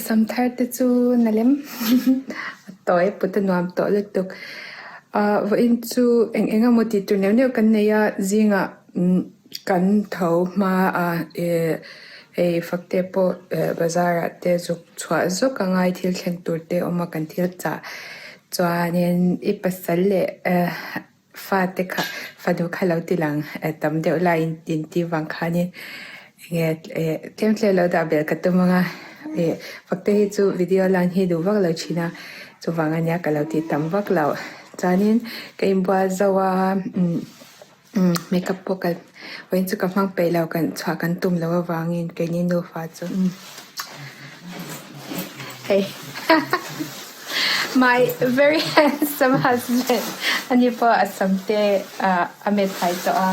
sam thar te chu na lem a tawi a put a nuam tawh lutuk. Ahh vawiin chu eng eng emaw tih tur neuh neuh kan nei a, zingah umm kan tho hma a ih hei Fakte pawh eh bazar ah te zuk chhuah zawk a ngai thil thleng tur te a awm a kan thil chah chuanin i pasal leh eh Fate kha fanu kha lo ti lang tam deuh lai in tih vang khanin enge tlem tlem lo dah belh ka tum ang a, Fakte hi chu video lan hi duh vak lo thin a, chuvang ania ka lo tih tam vak loh. Chuanin ka inbual zo a, makeup pawh ka vawiin chu ka hmang peih lo kan chhuah kan tum loh avangin keini nufa chu hei. My very handsome husband ani pawh a sam te a met hai tawh a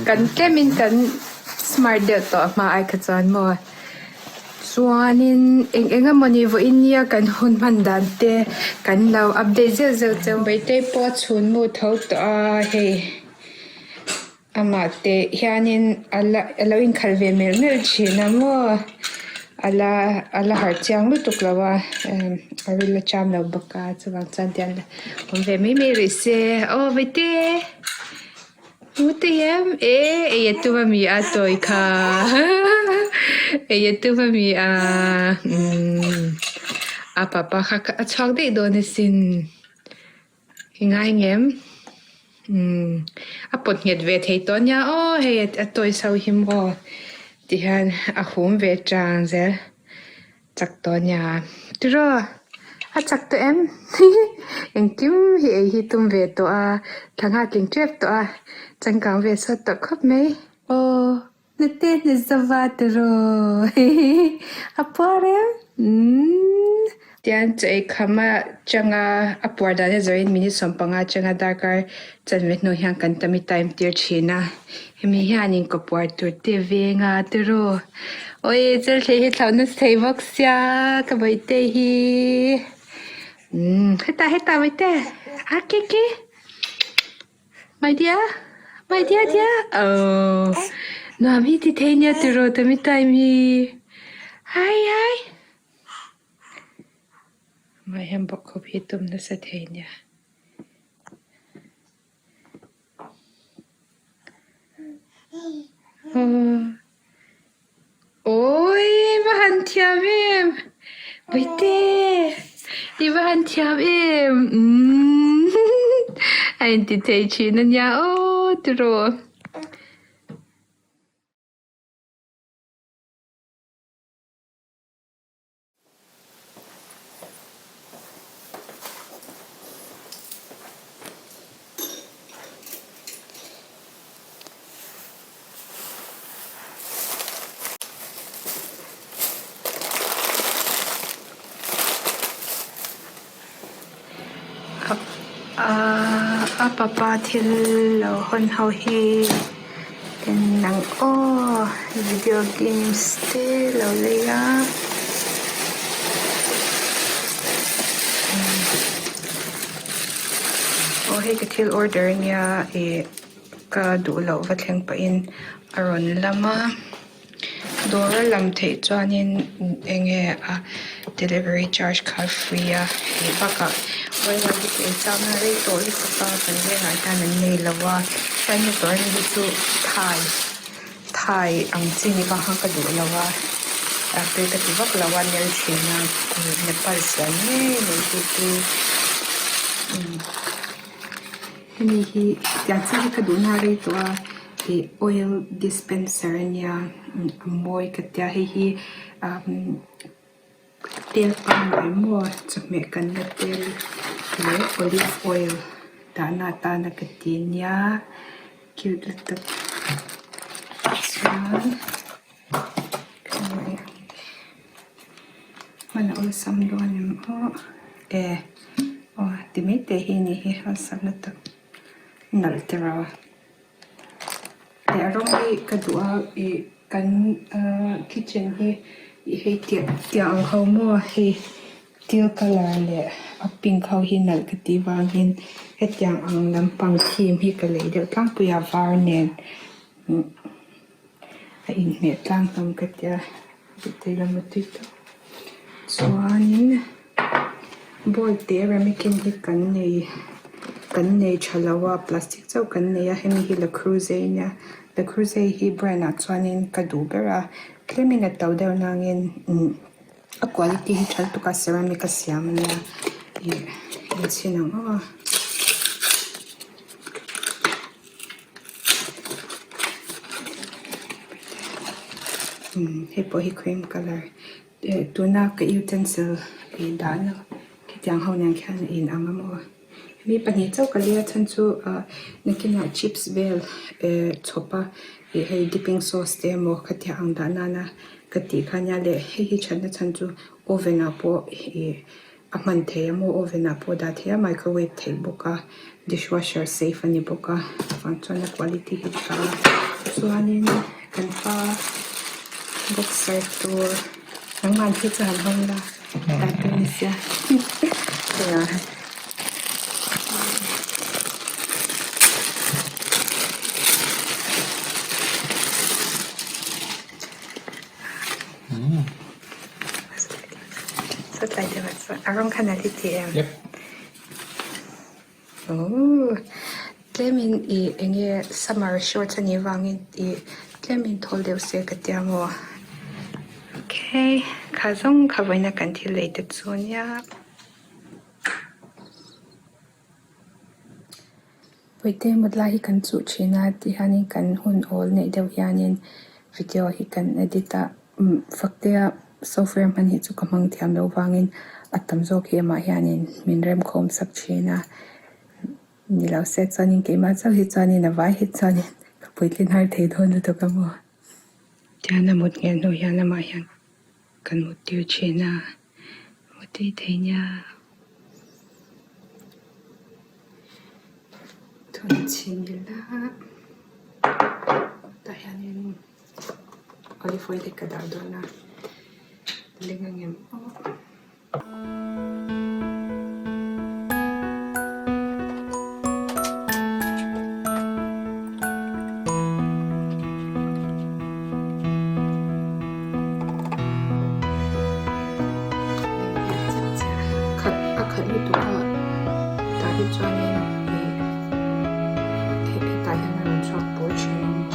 kan tlemin kan smart deuh tawh hma ai kha chuan maw chuanin eng eng emawni vawiin nia kan hun hman dan te kan lo update zeuh zeuh cheu Baitei pawh a chhun mu tho tawh a hei. Amah teh hianin a la a lo inkhalh ve melh melh thin a maw a la a la harh chiang lutuk lo a emm a ril a cham lo bawk a chuvang chuan tiang awm ve mai mai rih se aw vaite u te hian e ei a tum a mi a tawi kha ei a tum a mi a umm a papa kha a chhuak daih dawn asin. I ngai ngem? Umm a pawt nghet ve thei tawh ania aw hei a tawi chho hi maw ti hian a hum ve tang zel chak tawh ania tiraw a chak tawh em engkim hi ei hi tum ve tawh a thla nghak in tep tawh a changkang ve sawt tawh khawp mai aw. Hnute hne zova tiraw a puar em? Umm. Tian chaw ei kham a changa a puar dan hi zawhin minute 15 changa darkar chanve hnu hian kan tummy time tir thin a, hemi hianin ka puar tur te veng a tiraw. Awii chelthlei hi thlauh nasa thei bawk sia ka bawihte hi. Umm hetah hetah bawihte a ke ke. My dear, my dear dear, oh, nuam hi ti thei nia tiraw tummy time hi, hi hi. Amah hian bawkkhup hi tum nasa thei nia. Oh. Awii va han thiam em! Puite i va han thiam em! Umm a inti thei thin ania aw tiraw. A papa thil lo hawn ho hi en ang aw video games te lo lei a. Aw hei ka thil order ania ih ka duh loh va thleng pahin a rawn lam a dawr a lam theih chuanin eng nge a delivery charge kha a free a tih bakah y y te ei chang a rei tawh lutuk a kan vengah hian an nei lo a chuan hei tawh hi chu thai thai ang chi ni bak kha ka duh lo a a tui ka ti vak lo a nel thin a Nepal siam ngei mai hi chu umm. Hemi hi tiang chiah hi ka duh na rei tawh a ih oil dispenser ania a mawi ka tia hei hi umm tel pangngai maw chawhmeh kan la tel leh olive oil dahna atana ka ti ania cute lutuk chuan hman a awlsam dawn em aw e aw ti mai te hi a ni hi awlsam lutuk nalh tiraw leh a rawng hi ka duh a ih kan ahh kitchen hi ih hei tiah tiah ang ho maw hei teal colour leh a pink ho hi nalh ka tih vangin hetiang ang lampang theme hi ka lei deuh tlangpui a var nen. A inhmeh tlang hlawm ka tia. Tei lam a tui tawh. Chuanin bowl te ramekin hi kan nei kan nei tha lo a plastic chauh kan nei a hemi hi la crusade a nia la crusade hi brand ah chuanin ka duh ber a tlemin a to deuh nangin umm a quality hi tha lutuk a ceramic a siam a nia ih enchhin ang aw. Umm hei pawh hi cream colour eh tuna ka utensil ih dahna khitiang ho nen khian a inang a maw mi pahnih chauh ka lei a chhan chu ah nakinah chips vel eh chhawp a ih hei dipping sauce te emaw khatiang ang dah nana ka tih kha ania leh hei hi thatna chhan chu oven ah pawh ih A hman thei a maw oven ah pawh dah thei a microwave theih bawk a dishwasher safe a ni bawk a chuvang chuan a quality hi tha a chuanin kan pa boxer tur nangmah ang hi chu han hawng ila dah tur ni sia Sawtlai deuh ah chuan a rawng khan a li ti em? Yep. Ooh tlemin ih eng nge summer shorts a nih vangin ih tlemin thawl deuh se ka tia maw? Okay kha zawng kha vawiina kan thil lei te chu nia. Puite mut lai hi kan chuh thin a tihianin kan hun awl neih deuh hianin video hi kan edit a umm faktea software hman hi chu ka hmang thiam loh vangin a tam zawk hi amah hianin min remkhawm sak thin a ni lo se chuanin keimah chauh hi chuanin a vai hi chuanin ka puitlin har thei dawn lutuk a maw tihian a mut ngheh hnu hian amah hian kan mut tir thin a mut tui thei nia. Thun chhin ila tah hianin olive oil hi ka dah dawn a leng angem aw. Khat a khat lutuk a tah hi chuanin ih hetah hian a rawn chhuak pawr thin a maw.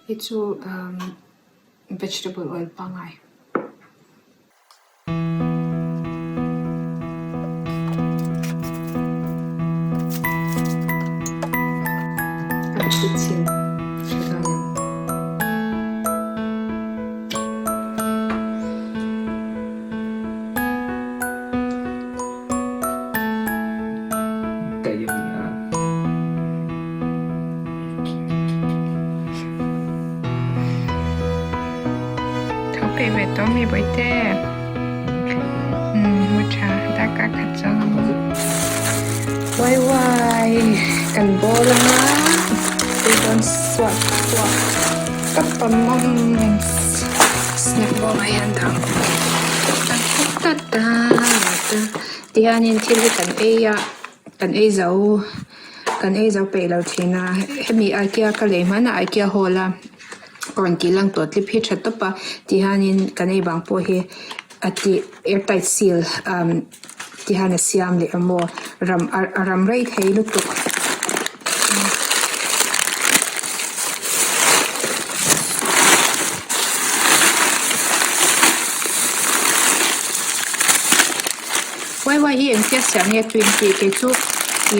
Hei chu vegetable oil pangngai. Ka thut chhin hre dawn em? Daih a ni a. Tho peih ve tawh mi bawihte. Umm mu tha darkar khat chuang a maw. Wai wai kan bawl anga tui dawn suah suah ka pamawm snack bawm ah hian dah ang ta ta ta tihianin thil hi kan ei a kan ei zo kan ei zo peih lo thin a hemi ikea ka lei hman a ikea hall a ka rawn tih lang tawh tlip hi tha tawp a tihianin kan ei bang pawh hi a tih air tight seal umm tihian a siam leh a maw ram a ram rei thei lutuk. Wai wai hi engtia siam nge tui an tih kei chu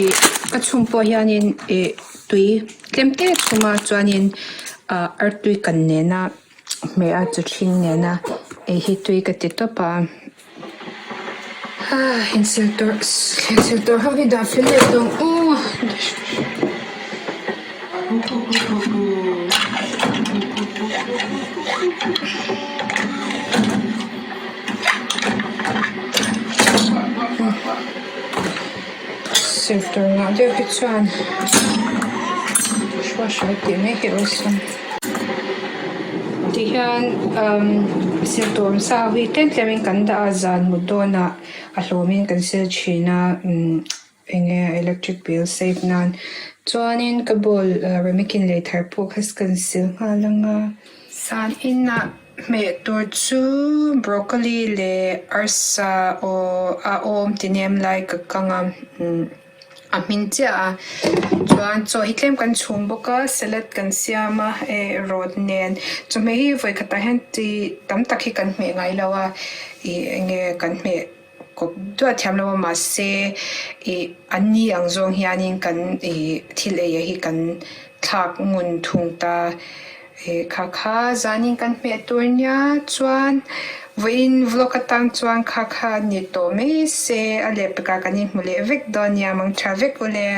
ih ka chhung pawh hianin ih tui tlem te chhum a chuanin ah artui kan nena hmeh a chaw hring nena ei hi tui ka ti tawp a ah insil tawrh insil tawrh ho hi dah fel leh tawh ang aw. Siltur ngah deuh hi chuan dishwasher tih mai hi awlsam. Tihian umm sil tur awm sa ho hi tlem tlemin kan dah a zan mut dawnah a hlawmin kan sil thin a umm eng nge electric bill save nan chuanin ka bowl remikin lei thar pawh kha kan sil nghal ang a. Zan inah hmeh tur chu broccoli leh arsa aw a awm ti nem lai ka kang a umm. A hmin chiah a chuan chaw hi tlem kan chhum bawk a salad kan siam a eh rawt nen chawhmeh hi vawi khatah hian chi tam tak hi kan hmeh ngai lo a ih eng nge kan hmeh kawp duah thiam lo a mahse ih an ni ang zawng hianin kan ih thil ei ah hi kan thlak ngun thung ta. He kha kha zanin kan hmeh tur nia chuan vawiin vlog atang chuan kha kha ni tawh mai se a lehpekah kan inhmu leh vek dawn nia mang tha vek ule.